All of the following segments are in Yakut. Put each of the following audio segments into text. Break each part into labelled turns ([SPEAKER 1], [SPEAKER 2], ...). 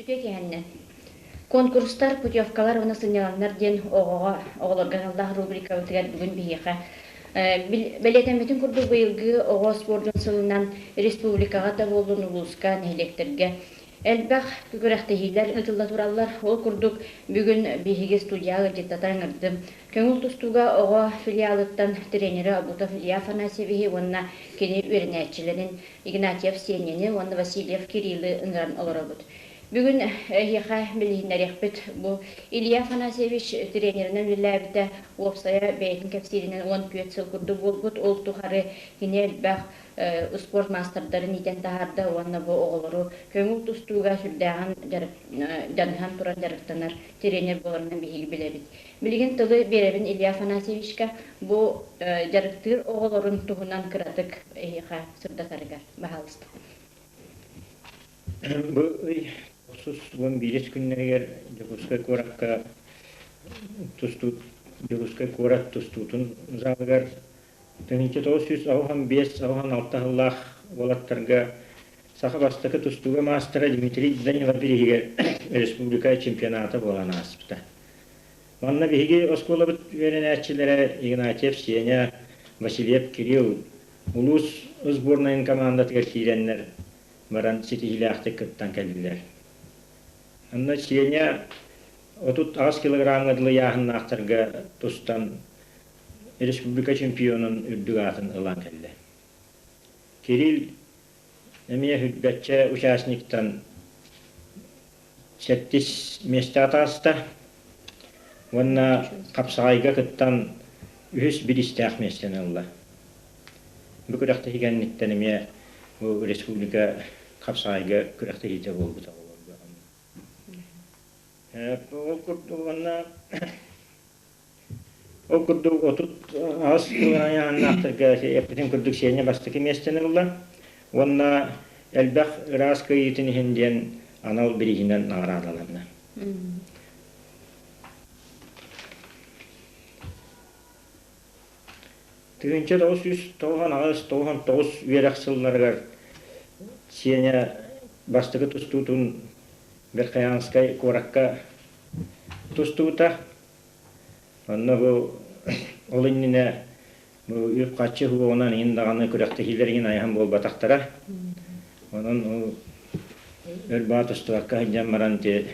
[SPEAKER 1] Үтүө киэһэннэн. Конкурстар, путевкалар уонна сынньалаҥнар диэн оҕоҕо, оҕолорго аналлаах рубрикабытыгар бүгүн биһиэхэ бэлиэтэммитин курдук быйылгы оҕо спордун сылынан республикаҕа да буоллун улууска, нэһилиэктэргэ элбэх күрэхтэһиилэр ыытылла тураллар. Ол курдук бүгүн биһиги студияҕа ыалдьыттата ыҥырдым. Көҥүл тустууга оҕо филиалыттан тренерэ Обутов Илья Афанасьевиһы уонна кини үөрэнээччилэрин Игнатьев Сеняны уонна Васильев Кириллы ыҥыран олоробут. Бүгүн эһиэхэ билиһиннэриэхпит бу Илья Афанасьевич тренеринэн үлэлээбитэ уопсайа бэйэтин кэпсииринэн 14 сыл курдук буолбут. Ол тухары кини элбэх спорт маастардарын иитэн таһаарда уонна бу оҕолору көҥүл тустууга сүрдээҕин дьаныһан туран дьарыктанар тренер буоларынан биһиги билэбит. Билигин тылы биэрэбин Илья Афанасьевичка бу дьарыктыыр оҕолорун туһунан кыратык эһиэхэ сырдатарыгар баһаалыста.
[SPEAKER 2] Бу ый 91 күннэригэр Дьокуускай куоракка тустуу Дьокуускай куорат тустуутун залыгар 1985-86 сыллаах уолаттарга саха бастакы тустууга маастара Дмитрий Данилов бирииһигэр республика чемпионата буолан ааспыта. Манна биһиги оскуолабыт үөрэнээччилэрэ Игнатьев Сеня, Васильев Кирилл улуус сборнайын командатыгар киирэннэр баран ситиһиилээхтик кыттан кэллилэр. Онно Сеня 38 килограммҥа дылы ыйааһыннаахтарга тустан республика чемпионун үрдүк аатын ылан кэллэ. Кирилл эмиэ үрбэччэ участниктан сэттис миэстэҕэ таҕыста уонна хапсаҕайга кыттан үһүс бириистээх миэстэни ылла. Бу күрэхтэһии кэнниттэн эмиэ бу республика хапсаҕайга күрэхтэһиитэ буолбута оҕолорго. Ол курдук уонна Ол курдук 38 айааннаахтарга эппитин курдук Сеня бастакы миэстэни ылла уонна элбэх ыраас кыайыытын иһин диэн анал бирииһинэн наҕараадаланна. 1998-99 үөрэх сылларыгар Сеня бастакы тустуутун Верхоянскай куоракка тустубута. Онно бу ол иннинэ бу үп-харчы уһугунан иһин даҕаны күрэхтэһиилэр иһин айаһан буолбатахтара. Онон ол өр баа тустубакка сылдьан баран ити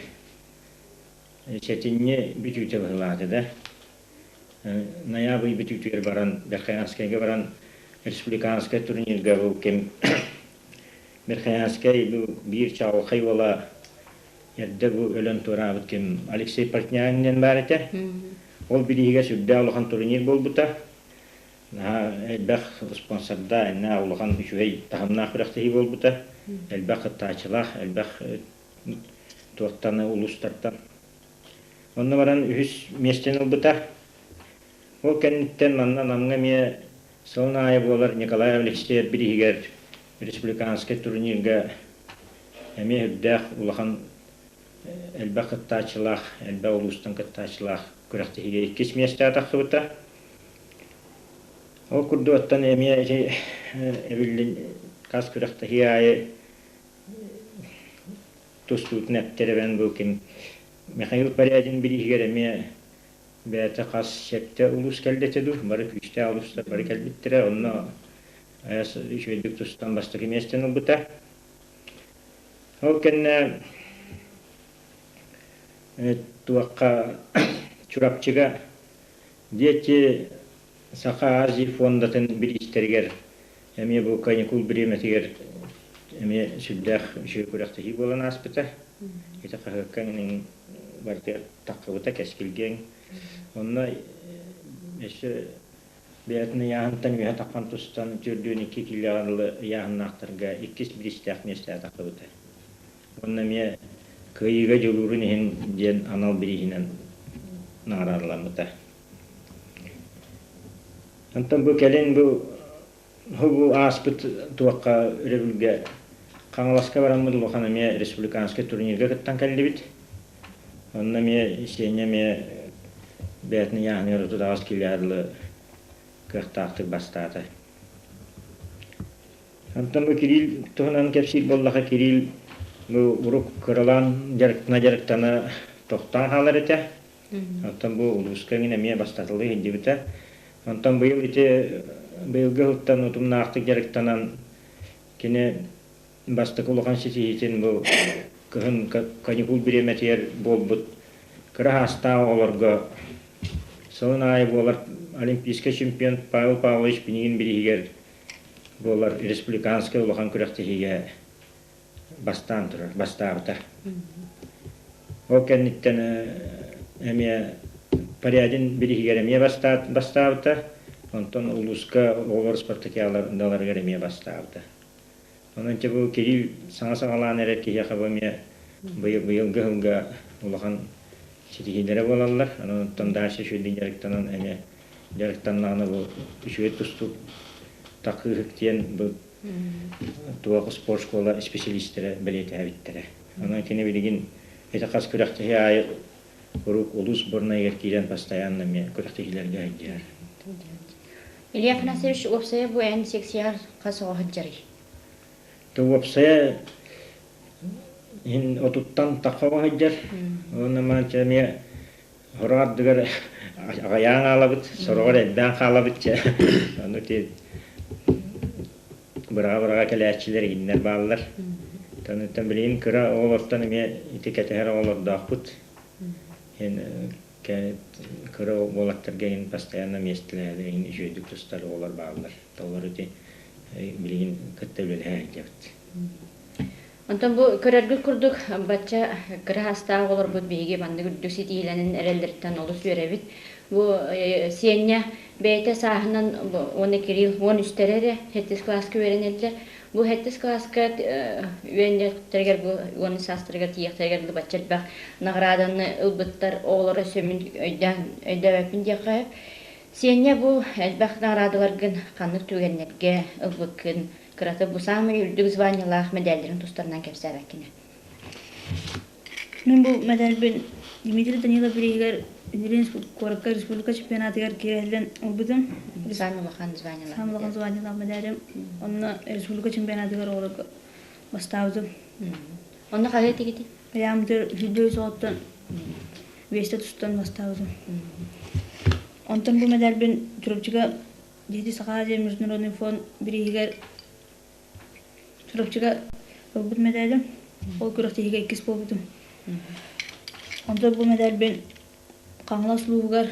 [SPEAKER 2] сэтинньи бүтүүтэ быһыылаата да. Ноябрь бүтүүтүгэр баран Верхоянскайга баран республиканскай турнирга бу ким Верхоянскай бу биир чаҕылхай уола Эрдэ бу өлөн туораабыт ким Алексей Портнягин диэн баар этэ. Ол бирииһигэ сүрдээх улахан турнир буолбута. Наһаа элбэх спонсорда, иннэ улахан үчүгэй таһымнаах күрэхтэһии буолбута. Элбэх кыттааччылаах, элбэх туохтан улуустартан. Онно баран үһүс миэстэни ылбыта. Ол кэнниттэн манна Намҥа эмиэ сылын аайы буолар Николай Алексеев бирииһигэр республиканскай турнирга эмиэ үрдээх улахан элбэх кыттааччылаах, элбэх улуустан кыттааччылаах күрэхтэһиигэ иккис миэстэҕэ тахсыбыта. Ол курдук оттон эмиэ ити эбиллин хас күрэхтэһии аайы тустуутун эптэр бу ким Михаил Порядин бирииһигэр эмиэ бэйэтэ хас сэттэ улуус кэллэ этэ дуу, бары күүстээх улуустар бары кэлбиттэрэ, онно үчүгэйдик тустан бастакы миэстэни ылбыта. Ол кэннэ туохха Чурапчыга Дети Саха Азии фондатын бириистэригэр эмиэ бу каникул бириэмэтигэр эмиэ сүрдээх үчүгэй күрэхтэһии буолан ааспыта. Ити хаһыакка барытыгар таххыбыта кэскилгэҥ. Онно өссө бэйэтин ыйааһынтан үөһэ таххан тустан 42 киилэҕэ дылы ыйааһыннаахтарга иккис бириистээх миэстэҕэ тахсыбыта. Уонна эмиэ кыайыыга дьулуурун иһин диэн анал бирииһинэн наҕараадаламмыта. Онтон бу кэлин бу бу ааспыт туохха өрөбүлгэ Хаҥаласка бараммыт улахан эмиэ республиканскай турнирга кыттан кэллибит. Онно эмиэ Сеня эмиэ бэйэтин ыйааһыныгар 38 киилэҕэ дылы кыахтаахтык бастаата. Онтон бу Кирилл туһунан кэпсиир буоллаха, Кирилл Бу урук кыралаан дьарыктана-дьарыктана тохтоон хаалар этэ. Оттон бу улууска эҥин эмиэ бастатылыы сылдьыбыта. Онтон быйыл ити быйылгы сылтан утумнаахтык дьарыктанан кини бастакы улахан ситиһиитин бу кыһын каникул бириэмэтигэр буолбут кыра саастаах оҕолорго сылын аайы буолар олимпийскай чемпион Павел Павлович Пинигин бирииһигэр буолар республиканскай улахан күрэхтэһиигэ бастаан турар, бастаабыта. Ол кэнниттэн эмиэ Порядин бирииһигэр эмиэ бастаабыта, онтон улууска оҕолор спартакиадаларыгар эмиэ бастаабыта. Онон дьэ бу Кирилл саҥа саҕалаан эрэр киһиэхэ бу эмиэ быйылгы сылга улахан ситиһиилэрэ буолаллар. Онон оттон дальше үчүгэйдик дьарыктанан эмиэ дьарыктаннаҕына бу үчүгэй тустуук такыыһык диэн бу туох спорт школа исписэлиистэрэ бэлиэтээбиттэрэ. Онон кини билигин ити хас күрэхтэһии аайы куруук улуус сборнайыгар киирэн постоянно эмиэ күрэхтэһиилэргэ сылдьар.
[SPEAKER 1] Илья Афанасьевич, уопсайа бу эн секцияҕар хас оҕо сылдьарый?
[SPEAKER 2] Уопсайа иһин отуттан тахха оҕо сылдьар. Уонна маанча эмиэ Сороҕор ардыгар аҕыйаан хаалабыт, сороҕор элбээн хаалабыт чэ. Ону ити быраҕа-быраҕа кэлээччилэр иһиннэр бааллар. Оттон билигин кыра оҕолортон эмиэ ити кэтэһэр оҕолордоохпут. Кыра уолаттарга иһин постоянно миэстэлэһэллэр, иһин үчүгэйдик тустар оҕолор бааллар. Олор ити билигин кытта үлэлэһэ сылдьабыт.
[SPEAKER 1] Онтон бу көрөргүт курдук бачча кыра саастаах оҕолорбут биһиги маннык үрдүк ситиһиилэнэн эрэллэриттэн олус үөрэбит. Бу Сиэнньэ бэйэтэ сааһынан уонна Кирилл 13-тэрэ эрэ сэттис кылааска үөрэнэллэр. Бу сэттис кылааска үөрэннэхтэригэр бу уон саастарыгар тиийиэхтэригэр дылы бачча элбэх наҕарааданы ылбыттар оҕолоро сөмүн өйдөөн өйдөөбөппүн диэххэ сөп. Сиэнньэ бу элбэх наҕараадаларгын ханнык түгэннэргэ ылбыккын Кырата бу саамай үрдүк званиелаах мэдээллэрин тустарынан кэпсээбэккинэ.
[SPEAKER 3] Мин бу мэдээлбин Дмитрий Данилов бирииһигэр Ленин куоракка республика чемпионатыгар киирэллэн ылбытым.
[SPEAKER 1] Саамай улахан званиелаах.
[SPEAKER 3] Саамай улахан званиелаах мэдээлим. Онно республика чемпионатыгар оҕолорго бастаабытым.
[SPEAKER 1] Онно хаһыат игити?
[SPEAKER 3] Бэйэм үрдүк соҕуттан весте тустан бастаабытым. Онтон бу мэдээлбин Чурапчыга Дети Саха диэн международный фонд бирииһигэр Чурапчыга ылбыт мэдээлим. Ол күрэхтэһиигэ иккис буолбутум. Онтон бу мэдээлбин Хаҥалас улууһугар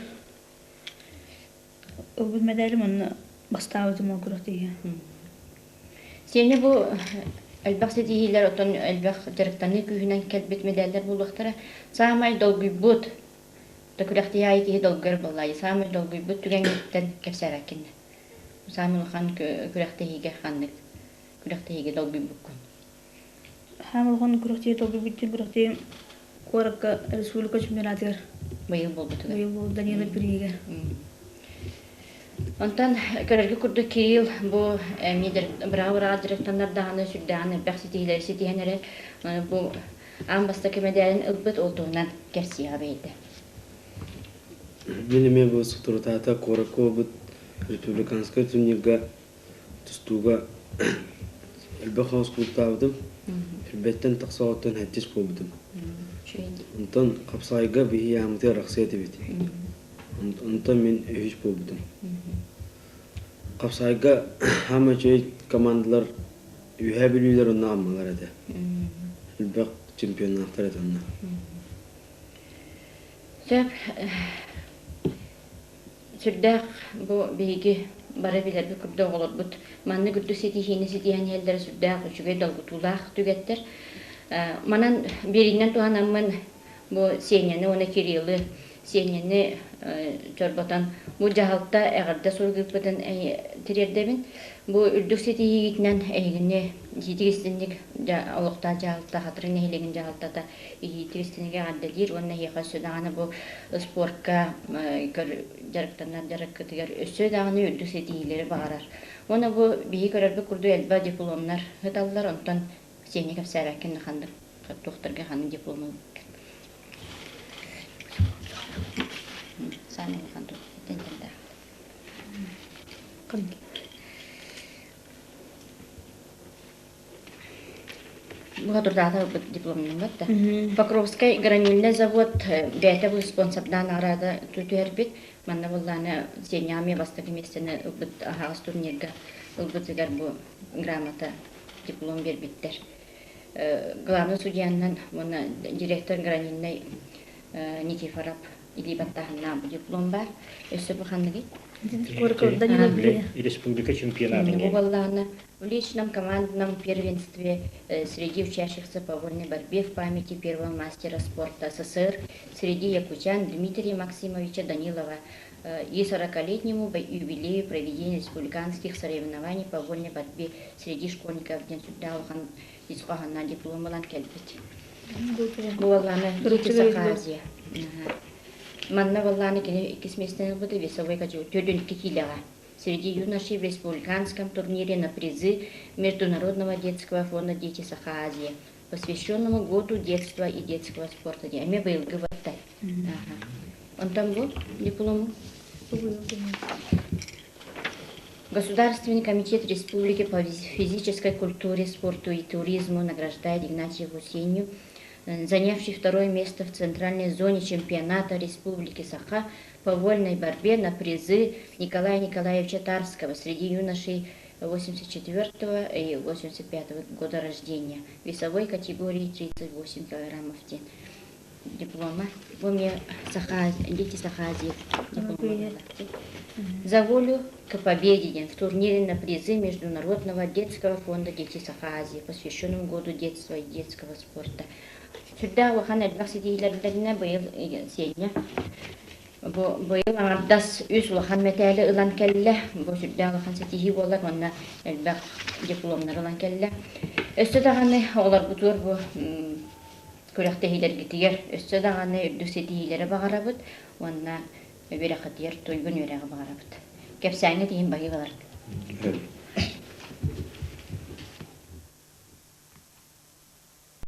[SPEAKER 3] ылбыт мэдээлим онно бастаабытым ол күрэхтэһиигэ.
[SPEAKER 1] Сиэнэ бу элбэх ситиһиилэр оттон элбэх дьарыктаныы күүһүнэн кэлбит мэдээллэр буолуохтара. Саамай долгуйбут Күрэхтэһии аайы киһи долгуйар буоллаҕа саамай долгуйбут түгэҥҥиттэн кэпсээбэккин Саамай улахан күрэхтэһиигэ ханнык күрэхтэһиигэ долгуйбуккун?
[SPEAKER 3] Саамай улахан күрэхтэһии долгуйбут күрэхтэһиим куоракка республика чемпионатыгар
[SPEAKER 1] быйыл буолбутугар.
[SPEAKER 3] Быйыл буолбут Данила Пириигэ.
[SPEAKER 1] Онтон көрөргө курдук Кирилл бу эмиэ быраҕа-быраҕа дьарыктанар даҕаны сүрдээҕин элбэх ситиһиилэри ситиһэн эрэр. Бу аан бастакы мэдээлин ылбыт ол туһунан кэпсиэҕэ бэйэтэ.
[SPEAKER 4] Мин эмиэ бу соторутаата куоракка буолбут республиканскай турнирга тустууга элбэх соҕус кулуктаабытым. Эрбэттэн тахса оттон хэттис буолбутум. Онтон хапсаайга биһи яамытыгар арахсыа этибит. Онтон мин үһүс буолбутум. Хапсаайга хаама үчүгэй командалар Үөһээ Бүлүүлэр онно Аммалар этэ. Элбэх чемпионнаахтар этэ онно.
[SPEAKER 1] Сөп. Сүрдээх бу биһиги бары билэрбит курдук оҕолорбут маннык үрдүк ситиһиини ситиһэн иһэллэрэ сүрдээх үчүгэй долгутуулаах түгэттэр. Манан биэриинэн туһанаммын бу Сеняны уонна Кириллы Сеняны чорботон бу дьаһалта эҕэрдэ сурук ыыппытын тириэрдэбин. Бу үрдүк ситиһиигитинэн эһигини иитик истинник олохтоох дьаһалта Хатырык нэһилиэгин дьаһалтата иитик истинник эҕэрдэлиир уонна эһиэхэ өссө даҕаны бу спортка дьарыктанар дьарыккытыгар өссө даҕаны үрдүк ситиһиилэри баҕарар. Уонна бу биһи көрөрбүт курдук элбэх дипломнар ыталлар, онтон Сеня кэпсээбэккин ханнык туохтарга ханнык диплом ылбыккын. Саамай улахан туох Бу турдаата ылбыт дипломнаммыт да. Покровскай гранильный завод бэйэтэ бу спонсордаан наҕараада түһэрбит. Манна буллааны Сенями бастакы миэстэни ылбыт аһаҕас турнирга ылбытыгар бу грамота диплом биэрбиттэр. Главный судьянан уонна директор гранильный Никифоров илии баттааһыннаах бу диплом баар. Өссө бу ханныгый?
[SPEAKER 2] Республика чемпионатын.
[SPEAKER 1] Бу баллааны в личном командном первенстве среди учащихся по вольной борьбе в памяти первого мастера спорта СССР среди якутян Дмитрия Максимовича Данилова и 40-летнему юбилею проведения республиканских соревнований по вольной борьбе среди школьников диэн сүрдээх улахан ис хоһоонноох диплом ылан кэлбит. Бу буоллааны Дети Саха Азия. Манна буоллааны кини иккис миэстэни ылбыта весовой категория 4 киилэҕэ. Среди юношей в республиканском турнире на призы Международного детского фонда «Дети Саха Азии», посвященному году детства и детского спорта. Эмиэ быйылгы батта. Онтон бу диплому? Государственный комитет Республики по физической культуре, спорту и туризму награждает Игнатьеву Сеню, занявший второе место в центральной зоне чемпионата Республики Саха по вольной борьбе на призы Николая Николаевича Тарского среди юношей 84 и 85 года рождения, весовой категории 38 килограммов в день. Диплома. Бу мне Саха, дети Саха Азии диплома. За волю к победе в турнире на призы Международного детского фонда «Дети Саха Азии», посвященном году детства и детского спорта. Сүрдээх улахан элбэх ситиһиилэрдэринэ быйыл сиэнньэ бу быйыл аҥардас үс улахан мэтээли ылан кэллэ. Бу сүрдээх улахан ситиһии буолар уонна элбэх дипломнары ылан кэллэ. Өссө даҕаны оҕолорбутугар бу күрэхтэһиилэргитигэр өссө даҕаны үрдүк ситиһиилэри баҕарабыт уонна үөрэххитигэр туйгун үөрэҕи баҕарабыт. Кэпсээҥҥит иһин баһыыбалар.